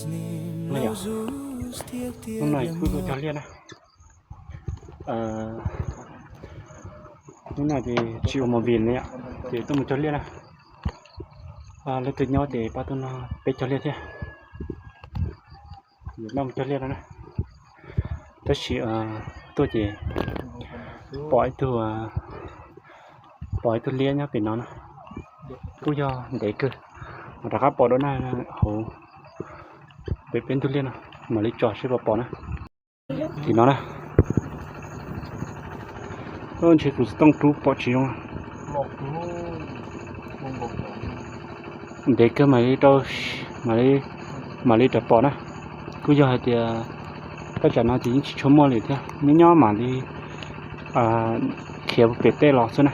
Hnub no kuj tuaj cog liaj na. Hnub no ces tsis ua movie li, ces tuaj mus cog liaj na. Leej twg nyob ces pab tuaj nrog peb cog liaj thiab. Maj mus cog liaj no na. Tab sis tuaj ces pom ib tug, pom ib tug liab nyob pem no na. Kuj yog ntev kawg, mas rov qab pom dua na, hauv pem peb ntug liaj no, mam li tso seb puas pom na. Tim no na, ntshe kuv xov tooj rub pom tsis zoo. Ntev kawg mam li rau, mam li rov pom na. Kuj yog hais tias thaj tsam no ces yeej tsis tshua muaj li thiab, nyob nyob mam li khiav pem tej los xwb na.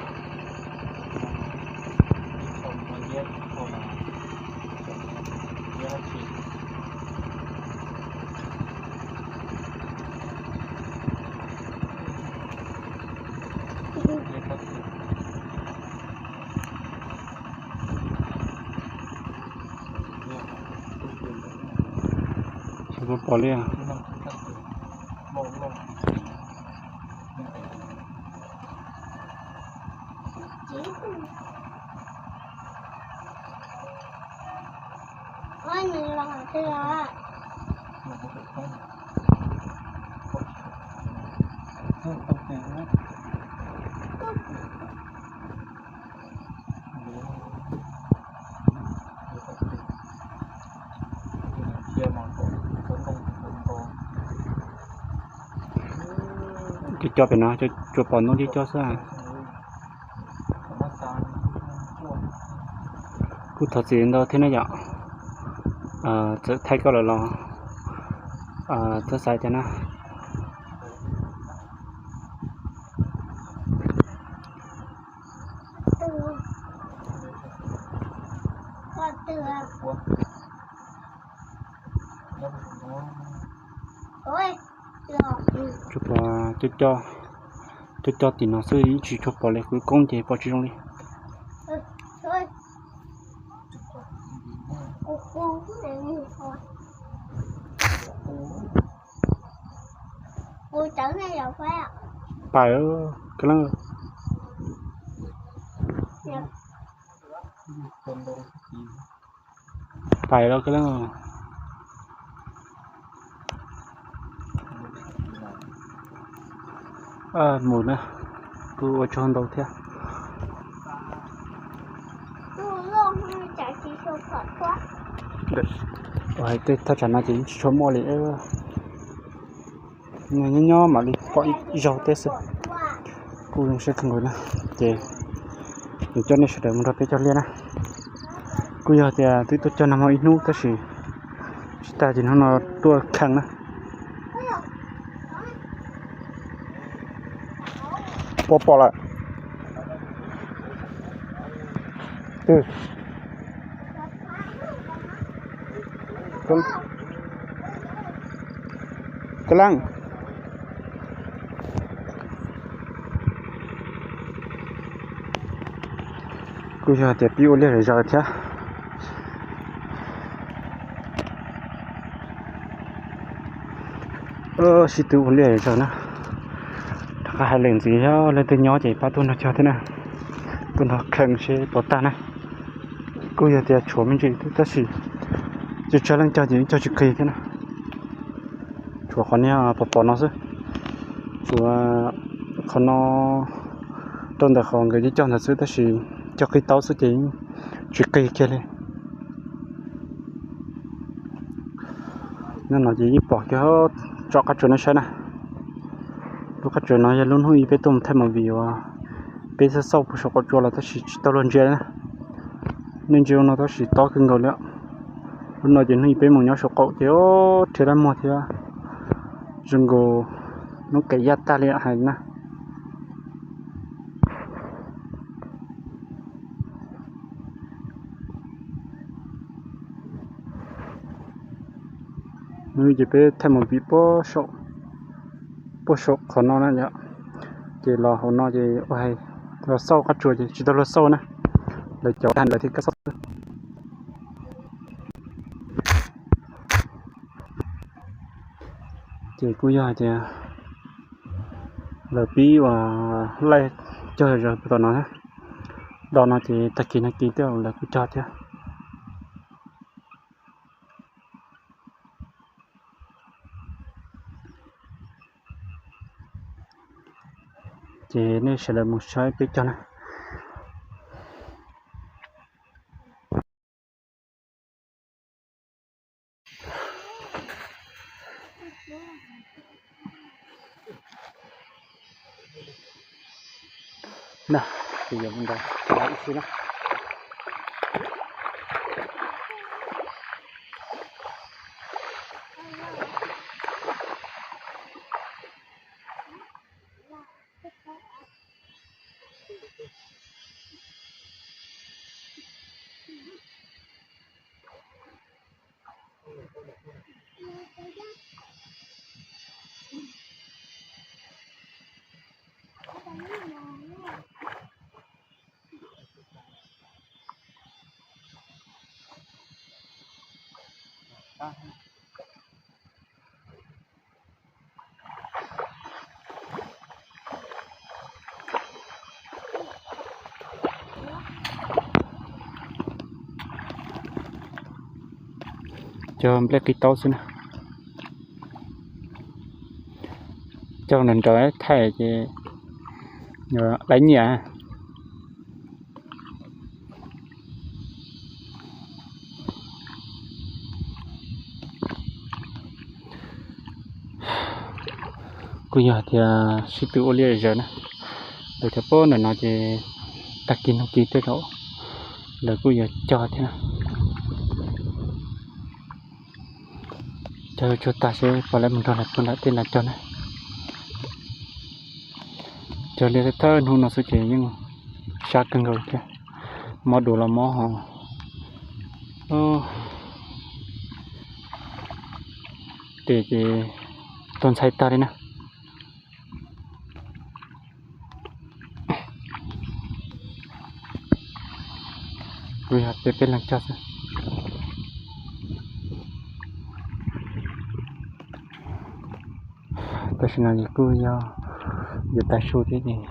Tsis pom li. Cov cov pem no, cov cua pom ntoo cov cov xwb. Kuj thov txim ntau thiab na yom. Txawm thaij koj lawm los txhob xav tias na. Tsuas pom cov cov tim no xwb, yeej tsis tshua pom li, kuv koob ces pom tsis zoo li. Pais, koj leej. Pais los koj leej. Mus na, kuj ua tsaug ntau thiab. Hais tej thaj tsam no ces yeej tsis tshua muaj li. Nyob nyob mam li pom ib zaug teb xwb. Kuj zoo siab kawg nkaus na, ces nws coj nej sawv daws mus nrog peb cog liaj na. Kuj yog tias twb tuaj cog nag hmo ib hnub tab sis tsis tas ces hnub no tuaj kheej na. Puas pom lawm? Koj leej. Kuj yog tias pib ua liaj zom zaws thiab. Sib tw ua liaj zom zaws na. Rov qab hais lus ntxiv, yog leej twg nyob ces pab tuaj nrog cog thiab na, tuaj nrog kheej seb puas tag na. Kuj yog tias tshuav me ntsis tab sis tsawg tsawg leej cog ces cog tsis qis thiab na. Tshuav qhov niag pom pom no xwb, tshuav qhov no rau ntawm qhov nkawd cog ntawd xwb tab sis cog qis tau xwb ces tsis qis kiag li. Nyob no ces yeej pom kiag tsob qab tsuas nej saib na. Lub qab tsuas no yog lub hnub ib peb tuaj mus thaij movie uas peb xauj xauj puag saum qaum tsua los tab sis tsis tau luag ntsia na. Nej ntsia no tab sis tob kawg nkaus li. Lub no ces hnub ib peb mus nyob saum qaum ces rhiab lab muag thiab zoo nkaus hnub kev yaj tag li hais na. Hnub ces peb thaij movie puag saum qhov no na yom. Ces los hauv no ces ua hais los xauj qab tsuas ces tsis tau luag xauj na, lawv cov tag lawv thiaj xauj xwb. Ces kuj yog hais tias lawv pib uas laij cog zog puag tom no na, do no ces tag kis no kis twb lawv kuj cog thiab. Ces nej sawv daws mus saib peb cog na. Na, ces yuav mus nrad ib si na. Cog nplej qis taub xwb na. Cog nrawm nrawm thaij ces laiv nyiaj. Kuj yog tias sib tw ua liaj zawm na, lawv thiaj paub ntawm no ces tag kis hnub kis tej zaum lawv kuj yuav cog thiab na. Cog tsuag tag seb puas lawv mus nrog lawv puag nram tej nram cog na. Cog liaj thawj hnub no xwb ces yeej sab kawg nkaus thiab, mob duav los mob ho. Tes ces tuag ntxhais tag li na. Kuj yog peb peb leeg cog xwb. Tam sim no kuj yog yuav tav su thiab ces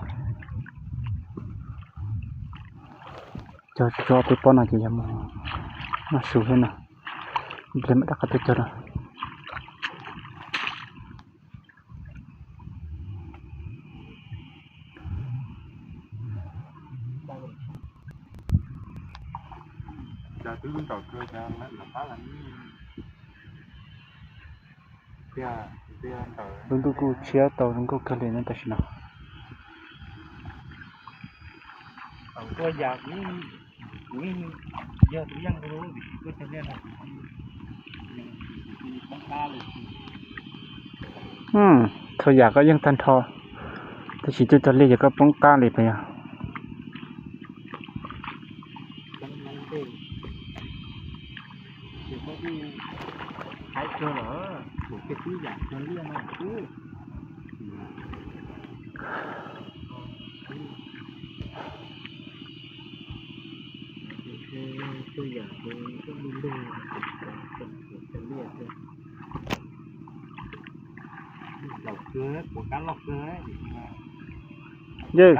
cog tso peb pob no ces yog mus noj su thiab no. Ib pliag mam rov qab tuaj cog no. Lub ntuj kuj tshiab tau zoo nkauj kawg li no tam sim no. Thaum yam koj yeej tag nrho, tab sis tuaj cog liaj ces koj poob qab li puas yog? Yawg,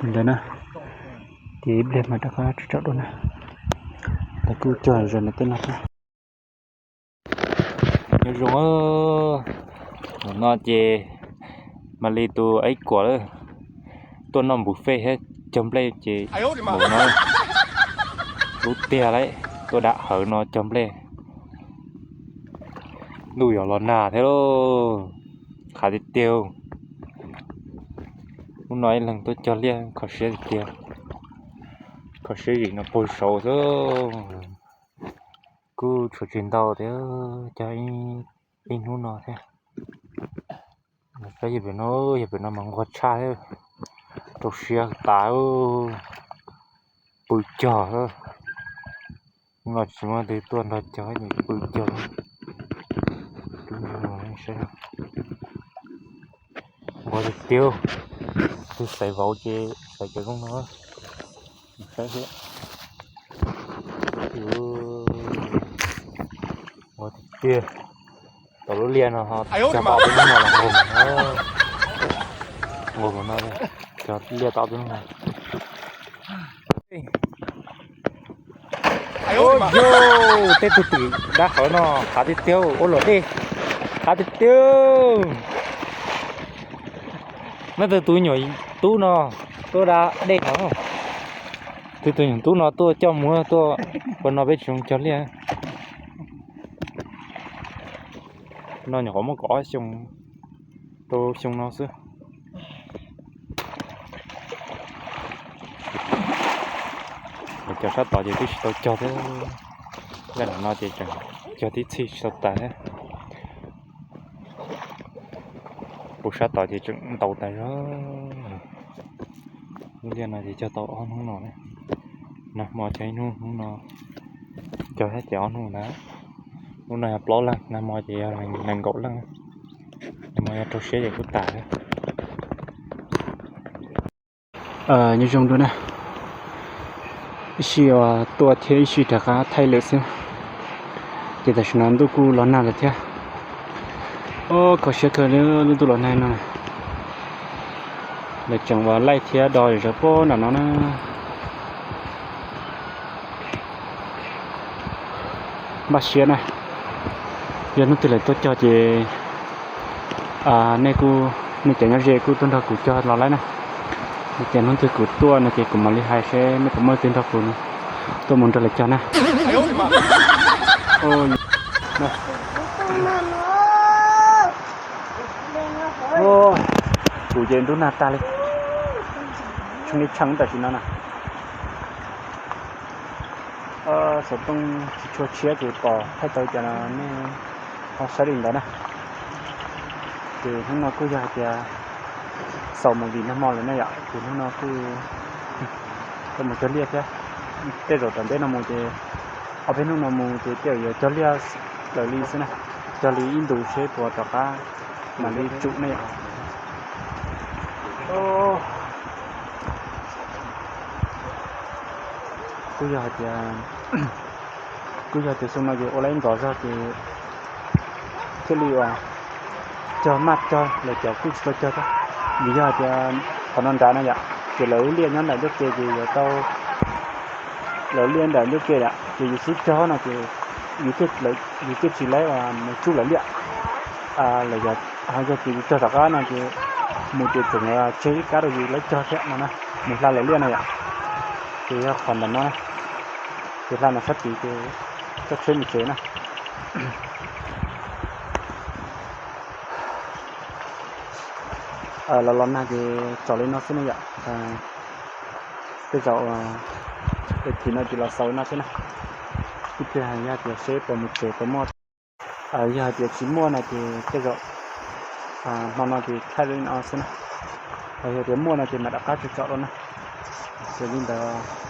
li ntawd na, ces ib pliag mas rov qab tso dua na, lawv kuj cog zog ntawm tej no thiab. Nyob zoo, hnub no ces Mas Li tus Aib Kuam lawm tuaj noj npus fej thiab cog nplej ces npaum no lub tiag lauj, tuaj dam hawv no cog nplej. Ntuj yuav los nag thiab lauj, qhav tiag tiag. Hnub no ib leeg tuaj cog liaj kho siab tiag tiag, kho siab zim no puag saud xwb. Kuj tshuav tsis ntau thiab, cog ib hnub no thiab. Saib yog pem no, yog pem no mas nquag tshaj, rau siab tas, pw cog. Hnub no tsis muaj leej twg tuaj nrog cog, pw cog. Nquag tiag tiag, twb xaiv vauv ces xaiv cov zoo no. Saib, nquag tiag tiag. Tom lub liaj no ho cog tau ob peb hnub no los nquag, nquag no, cog liaj tau ob peb hnub no. Ua yog tej tug twm dab qhawv no qab tiag tiag, ua luam dej qab tiag tiag. Neb tus tus nyuam tub no tuaj da dej no, tus tus nyuam tub no tuaj coj muab tuaj ua no peb tsis zoo cog liaj. No nyuam qhuav muaj kaum ob xyoo, rau xyoo no xwb. Cov sab tod ces twb tsis tau cog thiab, zaj no ces tseem cog tib txhij tsis tau tas thiab. Kuv sab tod ces tseem ntaus tas zog. Lub liaj no ces cog tau ob hnub no na. Nag hmo cog ib hnub, hnub no cog thiab ces ob hnub ntawd. Lub no yog plaub leeg, nag hmo ces yog nees nkaum leej. Nag hmo yog rau siab ces kuj tas thiab. Nyob zoo dua na, ib sij tuaj thiab ib sij rov qab thaij lawm xwb, ces tam sim no ntuj kuj los nag lawm thiab. Kho siab kawg li, lub ntuj los nag no. Lawv tseem ua laij thiab do zom zaws puag nram no na. Npaj siab na, yog hnub twg lawv tuaj cog ces nej kuj, nej cov nyob ze kuj tuaj nrog kuv cog los lawm na. Ces hnub twg kuv tuaj no ces kuv mam li hais seb nej puas muaj leej twg nrog kuv tuaj mus nrog lawv cog na. Kuv ces ntuj nag tag li, tsheej li tsheej tam sim no na. Xov tooj tsis tshua tshiab ces pom thaij tau cas nej ho saib li ntawd na. Ces hnub no kuj yog hais tias xaus movie nag hmo lawm na yom, ces hnub no kuj tau mus cog liaj thiab. Tej zaum tom ntej no mus ces ob peb hnub no mus ces tej zaum yuav cog liaj lawm li xwb na, cog li ib ntus seb puas rov qab mam li tsum ne yom. Kuj yog hais tias, kuj yog tias xyoo no ces ua lawm ib ntxov zog ces thiaj li uas cog maj cog, lawv cov kuj tsis tau cog thiab. Vim yog hais tias qhov no nrad na yom, ces lawv lub liaj nyob nram ncauj ke ces yuav tau, lawv liaj nram ncauj ke yom, ces yus xub cog no ces yus thiaj tsis laib uas mus tsub lawv liaj. Lawv yog, ho yog ces yus cog tom qab no ces mus ces tseem tseg ib kab rau yus laib cog thiab no na, mus hla lawv liaj no yom. Ces yog qhov ntawm no na, ces hla no sab tid ces coj tsheb mus tsev na. Los los nag ces txom li no xwb ne yom. Tej zaum es thim no ces los xaus no xwb na. Ib pliag yog tias seb puas mus tsev puas muaj. Yog hais tias tsis muaj no ces tej zaum hmo no ces thaij li no xwb na. Yog tias muaj no ces mam rov qab tsom tsom dua na. Ces li ntawd.